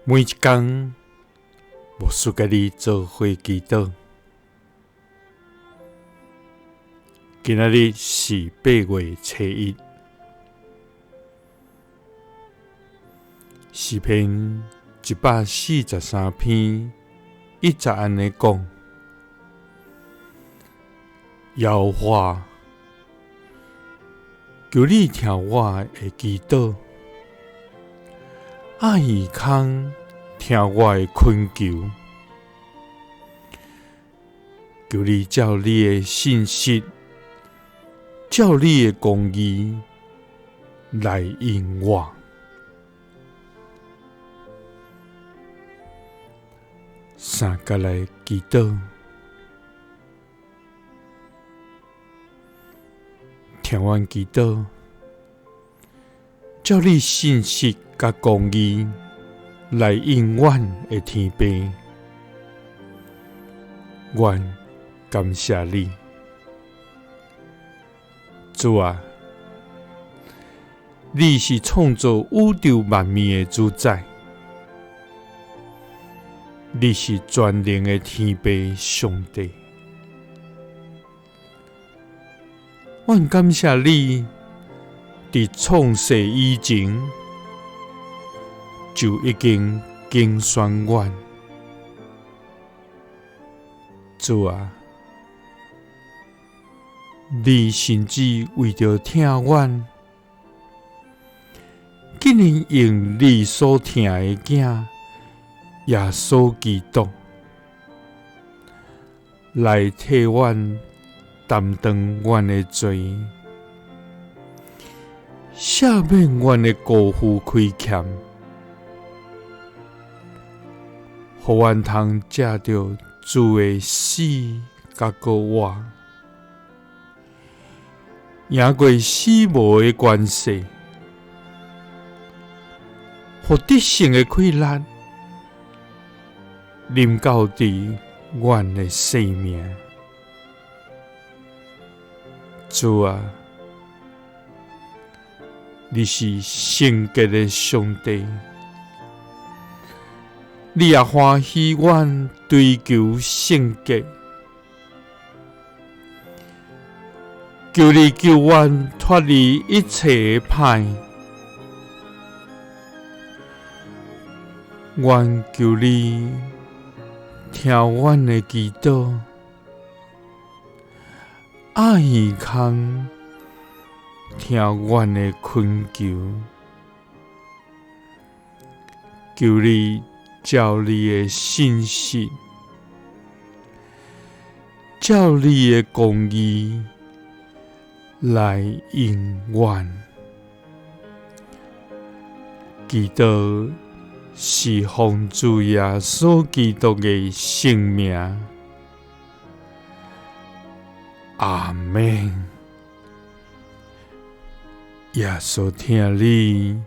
每一工，牧师佮你做伙祈祷。今仔日是8月初1，诗篇143篇1节按呢讲：耶和华，求你听我的祈祷，掩耳孔听我的恳求，求你照你的信实，照你的公义来应我。三角来祈祷，听阮祈祷，照你信实佮公义来应阮的天父，阮感谢你，主啊，你是创造宇宙万物的主宰，你是全能的天父上帝。阮感谢你，伫创世以前就已经拣选阮。主啊，你甚至为著疼阮，竟然用你所疼的囝耶稣基督来替阮担当阮的罪，赦免阮的辜负亏欠，予阮通藉著主的死佮复活，赢过死亡的权势，予得胜的快乐临到伫阮的生命。主啊，你是圣洁的上帝，你也欢喜阮追求圣洁，求你救阮脱离一切的歹，阮求你听阮的祈祷，掩耳孔听阮的恳求，求你照你的信实，照你的公义来应阮。祈祷是奉主耶稣基督的圣名。阿们。耶稣疼你，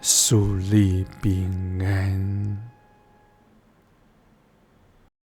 赐你平安。